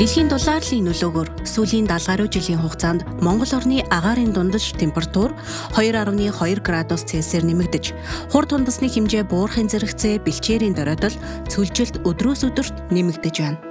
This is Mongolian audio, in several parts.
Дэлхийн дулаарлын нөлөөгөөр сүүлийн 70 гаруй жилийн хугацаанд Монгол орны агаарын дундаж температур 2.2 градус Цельсиэр нэмэгдэж, хур тундасны хэмжээ буурахын зэрэгцээ бэлчээрийн доройтол цөлжилт өдрөөс өдөрт нэмэгдэж байна.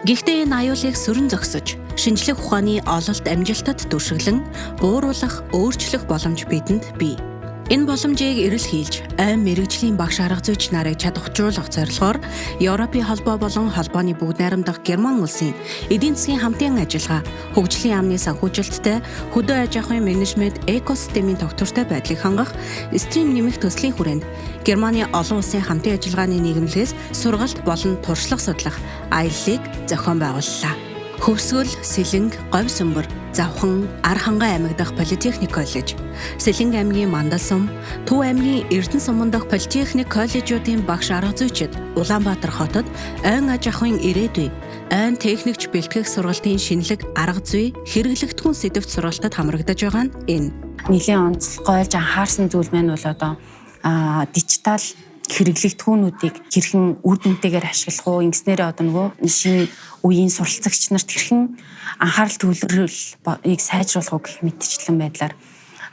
Гэхдээ энэ аюулыг сүрэн зогсож, шинжлэх ухааны ололт амжилтад түшиглэн бууруулах, өөрчлөх боломж бидэнд бий. Энэ боломжийг эрэл хийлж, ойн мэргэжлийн багш арга зүйч нарыг чадваржуулах зорилгоор Европын холбоо болон холбооны бүгд найрамдах Герман улсын эдийн засгийн хамтын ажиллагаа, хөгжлийн яамны санхүүжилттэй хөдөө аж ахуйн менежмент экосистемийн тогтвортой байдлыг хангах стрим нэмэх төслийн хүрээнд Германы олон улсын хамтын ажиллагааны нийгэмлэгээс сургалт болон туршлага судлах аяллыг зохион байгууллаа. Хөвсгөл, Сэлэнг, Говь Сүмбэр, Завхан, Архангай аймаг дахь Политехник коллеж, Сэлэнг аймгийн Мандал сум, Төв аймгийн Эрдэнэ суман дахь Политехник коллежуудын багш арга зүйчид Улаанбаатар хотод ойн аж ахуйн ирээдүй, ойн техникч бэлтгэх сургалтын шинэлэг арга зүй хэрэглэгдэхүүн сэдэвт сургалтад хамрагдаж байгаа нь энэ. Нэлийн онцлогойлж анхаарсан зүйл маань бол одоо дижитал хэрэглэгдэхүүнүүдийг хэрхэн үр дүнтэйгээр ашиглах уу, ингэснээрээ одоо нөгөө шинэ үеийн суралцагч нарт хэрхэн анхаарал төвлөрөлийг сайжруулах уу гэх мэтчлэн байдлаар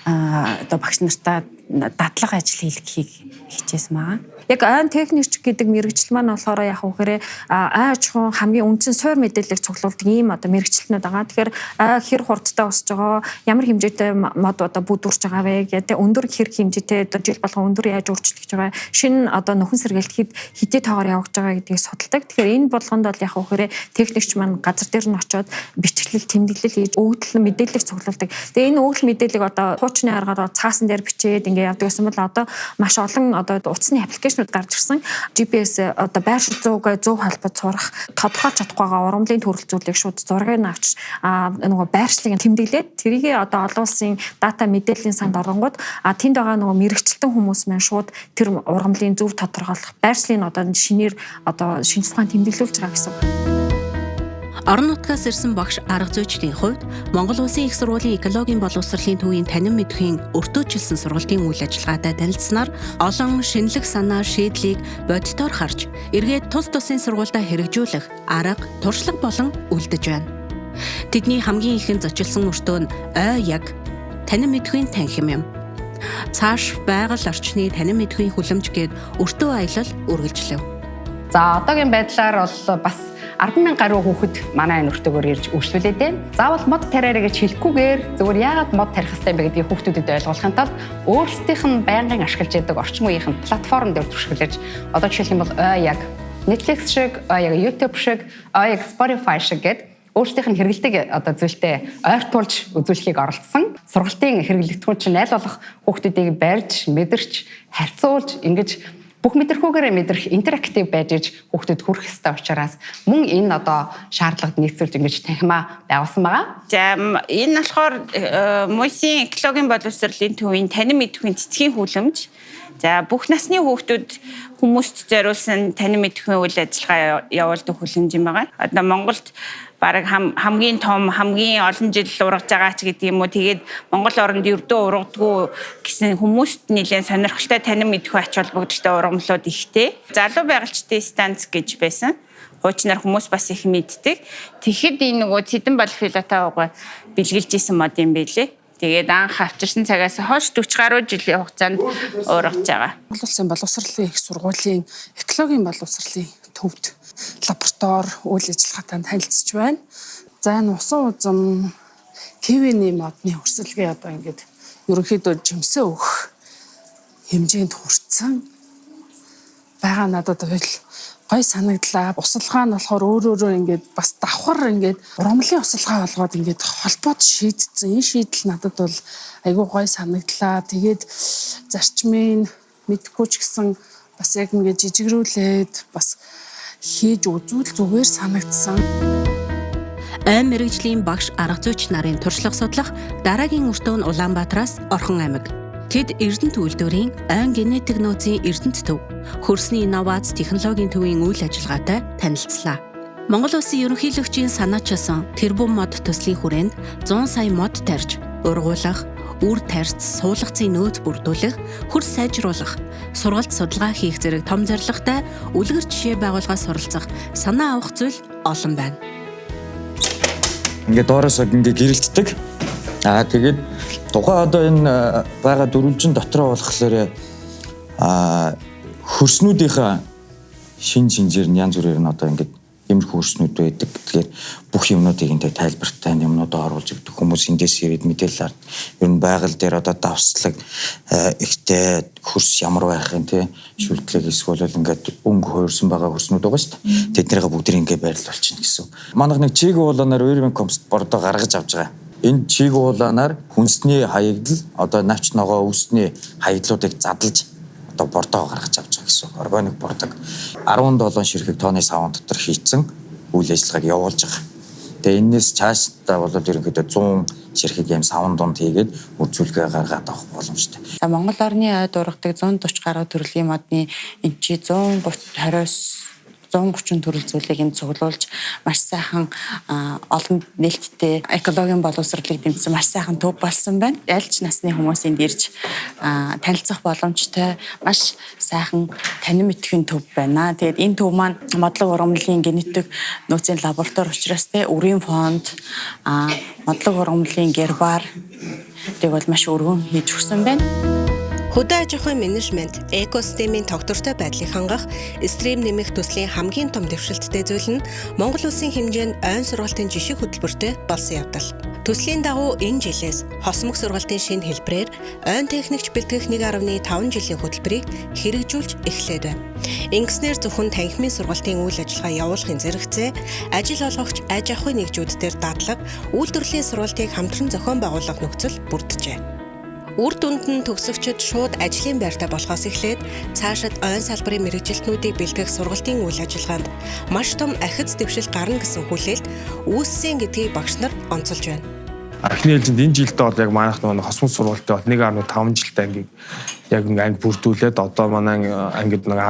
одоо багш нартаа дадлага ажил хийлгэхийг хичээсэн байгаа. Яг ойн техникч гэдэг мэргэжил маань болохоор яг үхээр ой аж ахуйн хамгийн үндсэн суурь мэдээллийг цуглуулдаг ийм одоо мэргэжилтнүүд байгаа. Тэгэхээр ой хэр хурдтай өсөж байгаа, ямар хэмжээтэй мод одоо бүдүүрч байгаа вэ гэдэг, өндөр хэр хэмжээтэй одоо жил болгон өндөр яаж өөрчлөгдөж байгаа, шинэ одоо нөхөн сэргээлт хэдий тоогоор явагдаж байгаа гэдгийг судалдаг. Тэгэхээр энэ болгонд бол яг үхээр техникч маань газар дээр нь очиод бичиглэл, тэмдэглэл хийж өгөгдөл мэдээллийг цуглуулдаг. Тэгээ энэ өгөгдөл мэдээллийг одоо хуучны аргаар цаасан дээр бичээд ингээ явдаг гэсэн бол одоо маш олон одоо утасны application үүд гарч ирсэн. GPS одоо байршил зуугаа зөв холбож сурах, тодорхойлж чадахгүй байгаа ургамлын төрөл зүйлийг шууд зургийг нь авч нөгөө байршлыг тэмдэглээд тэрийг одоо олон улсын дата мэдээллийн санд оронгууд тэнд байгаа нөгөө мэргэжилтэн хүмүүс маань шууд тэр ургамлын зөв тодорхойлох байршлыг одоо шинээр одоо шинжлэх ухаан тэмдэглүүлж байгаа гэсэн үг. Орон нутгаас ирсэн багш арга зүйчдийн хувьд Монгол Улсын их сургуулийн экологийн боловсролын төвийн танин мэдэхийн өртөөчилсөн сургалтын үйл ажиллагаатай танилцсанаар олон шинэлэг санаа шийдлийг бодитоор харж эргээд тус тусын сургуультай хэрэгжүүлэх арга, туршлага болон үлдэж байна. Тэдний хамгийн ихэнд зочилсон өртөө нь ой яг танин мэдэхийн танхим юм. Цааш байгаль орчны танин мэдэхийн хүлэмж гээд өртөө аялал үргэлжлэв. За одоогийн байдлаар бол бас 10,000 гаруй хүүхэд манай энэ өртөөгөөр ирж үйлчлүүлээд байна. Заавал мод тариарай гэж хэлэхгүйгээр зөвхөн яагаад мод тарих ёстой юм бэ гэдгийг хүүхдүүдэд ойлгуулахын тулд өөрсдийнх нь байнгын ашиглаж яадаг орчин үеийнх нь платформ дээр түшиглэж, одоо жишээлх юм бол ой яг Netflix шиг, ой яг YouTube шиг, ой яг Spotify шиг гээд өөрсдийнх нь хэрэглэдэг одоо зүйлтэй ойртуулж үзүүлэхийг оролдсон. Сургалтын хэрэглэгдэхүүн чинь аль болох хүүхдүүдийг барьж, мэдэрч, харьцуулж ингэж бүх мэдрэхүйгээрээ мэдрэх интерактив байж иж хүүхдэд хүрэх ёстой учраас мөн энэ одоо шаардлагад нийцүүлж ингэж танхимаа байгуулсан байгаа. За энэ болохоор МУИС-ийн экологийн боловсролын төвийн танин мэдэхүйн цэцгийн хүлэмж. За бүх насны хүүхдүүд хүмүүст зориулсан танин мэдэхүйн үйл ажиллагаа явуулдаг хүлэмж юм байгаа. Одоо Монголд бараг хамгийн том, хамгийн олон жил ургаж байгаа ч гэдэг юм уу. Тэгээд Монгол оронд ердөө ургадгүй гэсэн хүмүүст нэлээд сонирхолтой танин мэдэхүй ач холбогдолтой ургамлууд ихтэй. Залуу байгальчдын станц гэж байсан. Хуучнаар хүмүүс бас их мэддэг. Тэгэхэд энэ нөгөө Цэдэн Балфилата угаа бэлгэлж исэн мод юм байлээ. Тэгээд анх авчирсан цагаас хойш 40 гаруй жилийн хугацаанд ургаж байгаа. Монгол Улсын боловсролын их сургуулийн экологийн боловсролын төвд лаборатори үйл ажиллагаатай танилцж байна. За энэ усан узам кивиний модны өрсөлгөө одоо ингээд ерөнхийдөө жимсээ өгөх хэмжээнд хүрсэн байгаа надад бол гой санагдлаа. Усалгаа нь болохоор өөр өөрөөр ингээд бас давхар ингээд ургамлын усалгаа болгоод ингээд холбоод шийдсэн. Энэ шийдэл надад бол айгүй гой санагдлаа. Тэгээд зарчмын мэдхгүй ч гэсэн бас яг ингээд жижигрүүлээд бас хийж үзвэл зүгээр санагдсан. Ой мэргэжлийн багш арга зүйч нарын туршлага судлах дараагийн өртөө нь Улаанбаатараас Орхон аймаг. Тэд Эрдэнэт үйлдвэрийн ойн генетик нөөцийн Эрдэнэт төв, хөрсний инновац технологийн төвийн үйл ажиллагаатай танилцлаа. Монгол Улсын ерөнхийлөгчийн санаачилсан тэрбум мод төслийн хүрээнд 100 сая мод тарьж, ургуулах, үр тарьц, суулгацын нөөц бүрдүүлэх, хөрс сайжруулах, сургалт судалгаа хийх зэрэг том зорилготой үлгэр жишээ байгууллагаас суралцах, санаа авах зүйл олон байна. Ингээд доороос ингээд гэрэлтдэг. Аа тэгээд тухайн одоо энэ байгаа дөрвөлжин дотроо болохоор хөрснүүдийнхээ шин шинжээр нь янз бүрээр нь одоо ингээд иймэрхүү хөрснүүд байдаг. Тэгэхээр бүх юмнуудыг энэ тайлбартай юмнуудаа оруулж өгдөг. Хүмүүс эндээс ирээд мэдээлэл аваад ер нь байгаль дээр одоо давслаг ихтэй хөрс ямар байх юм те шүлтлэг эсвэл ингээд өнгө хуурсан байгаа хөрснүүд байгаа шүү дээ. Тэднийгээ бүгдийг ингээд байрлуулчихна гэсэн. Манайх нэг чиг ууланаар Вермикомпост бордоо гаргаж авч байгаа. Энэ чиг ууланаар хүнсний хаягдал одоо навч ногоо өвсний хаягдлуудыг задлж одоо бордоо гаргаж авч байгаа гэсэн. Органик бордог. 17 ширхэг тооны саван дотор хийцэн үйл ажиллагааг явуулж байгаа. Тэгээ энэс цаашдаа бол ерөнхийдөө 100 ширхэг юм саван дунд хийгээд үржүүлгээ гаргаад авах боломжтой. За Монгол орны ойд ургадаг 140 гаруй төрлийн модны энэ чи 130-20 130 төрөл зүйлийг юм цуглуулж маш сайхан олон нээлттэй экологийн боловсролыг дэмжсэн маш сайхан төв болсон байна. Аль ч насны хүмүүс энд ирж танилцах боломжтой маш сайхан танин мэдхийн төв байна. Тэгээд энэ төв маань модлог ургамлын генетик нөөцийн лаборатори учраас те үрийн фонд, модлог ургамлын гербар тэг бол маш өргөн хийж өгсөн байна. Хөдөө аж ахуйн менежмент, экосистемийн тогтвортой байдлыг хангах, стрим нэмэх төслийн хамгийн том дэвшилттэй зүйл нь Монгол улсын хэмжээнд ойн сургалтын жишиг хөтөлбөртэй болсон явдал. Төслийн дагуу энэ жилээс хос мөх сургалтын шинэ хэлбэрээр ойн техникч бэлтгэх 1.5 жилийн хөтөлбөрийг хэрэгжүүлж эхлээд байна. Ингэснээр зөвхөн танхимын сургалтын үйл ажиллагаа явуулахын зэрэгцээ ажил олгогч аж ахуйн нэгжүүд дээр дадлага, үйлдвэрлэлийн сургалтыг хамтран зохион байгуулах нөхцөл бүрджээ. Үр дүнд нь төгсөгчид шууд ажлын байртай болохоос эхлээд цаашид ойн салбарын мэргэжилтнүүдийг бэлтгэх сургалтын үйл ажиллагаанд маш том ахиц дэвшил гарна гэсэн хүлээлт үүссэн гэдгийг багш нар онцолж байна. Эхний ээлжинд энэ жилдээ бол яг манайх нөгөө хосмос сургалтын бол 1.5 жилдээ ангийг яг анги бүрдүүлээд одоо манай ангид нэг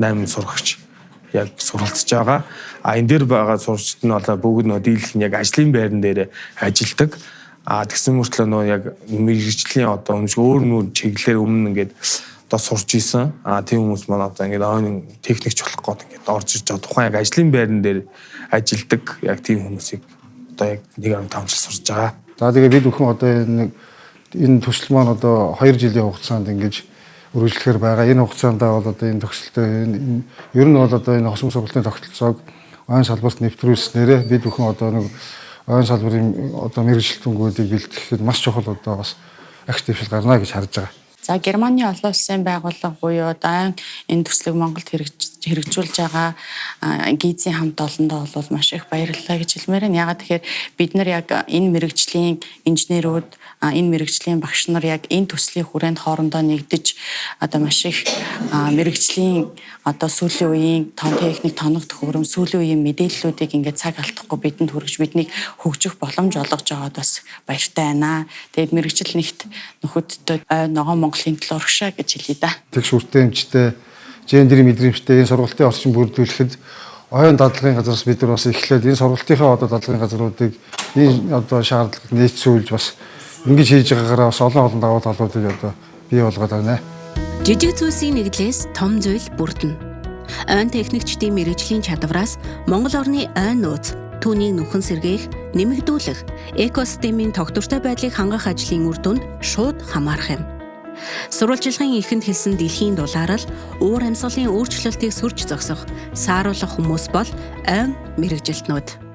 18 сурагч яг суралцж байгаа. А энэ дээр байгаа сурагчид нь бол бүгд нөгөө дийлэх нь яг ажлын байран дээр ажилладаг. А тэгсэн мөртлөө нөө яг мэргэжлийн одоо өмнө өөр нүүр чиглэлээр өмнө ингээд одоо сурч исэн. А тийм хүмүүс маань одоо ингээд ойн техникч болох гээд ингээд орж ирж байгаа. Тухайн яг ажлын байран дээр ажилладаг яг тийм хүмүүсийг одоо яг 1.5 жил сурж байгаа. За тэгээ бид бүхэн одоо энэ төсөл маань одоо 2 жилийн хугацаанд ингэж үргэлжлэхээр байгаа. Энэ хугацаанд бол одоо энэ төгсөлтөө энэ ер нь бол одоо энэ хосмос сургалтын тогтолцоог ойн салбарт нэвтрүүлснээрээ бид бүхэн одоо нэг ойн салбарын одоо мэргэжилтэнгүүдийг бэлтгэхэд маш чухал одоо бас агч дэвшил гарна гэж харж байгаа. За Германы олон улсын байгууллага буюу одоо энэ төслийг Монголд хэрэгжүүлж байгаа гизийн хамт олондоо бол маш их баярлалаа гэж хэлмээр байна. Яагаад тэгэхээр бид нар яг энэ мэргэжлийн инженерүүд, энэ мэргэжлийн багш нар яг энэ төслийн хүрээнд хоорондоо нэгдэж одоо маш их мэргэжлийн одоо сүүлийн үеийн тон техник, тоног төхөөрөм, сүүлийн үеийн мэдээллүүдийг ингээд цаг алдахгүй бидэнд хүргэж биднийг хөгжих боломж олгож байгаад бас баяртай байна. Тэгээд мэргэжил нэгт нөхөдтэй ногоон Монголын төлөө урагшаа гэж хэлье да. Тэгш үртэмжтэй, гендрийн мэдрэмжтэй энэ сургалтын орчин бүрдүүлэхэд ойн дадлагын газраас бид нар бас эхлээд энэ сургалтынхаа одоо дадлагын газруудыг энэ одоо шаардлагад нийцүүлж бас ингэж хийж байгаагаараа бас олон олон давуу талуудыг одоо бий болгоод байна. Жижиг зүйлсийн нэгдлээс том зүйл бүрдэнэ. Ойн техникчдийн мэргэжлийн чадвараас Монгол орны ойн нууц, түүнийг нүхэн сэргээх, нэмэгдүүлэх, экосистемийн тогтвортой байдлыг хангах ажлын үр дүнд шууд хамаарах юм. Сурвалжлагын эхэнд хэлсэн дэлхийн дулаарал уур амьсгалын өөрчлөлтийг сөрж зогсох, сааруулах хүмүүс бол ойн мэргэжилтнүүд.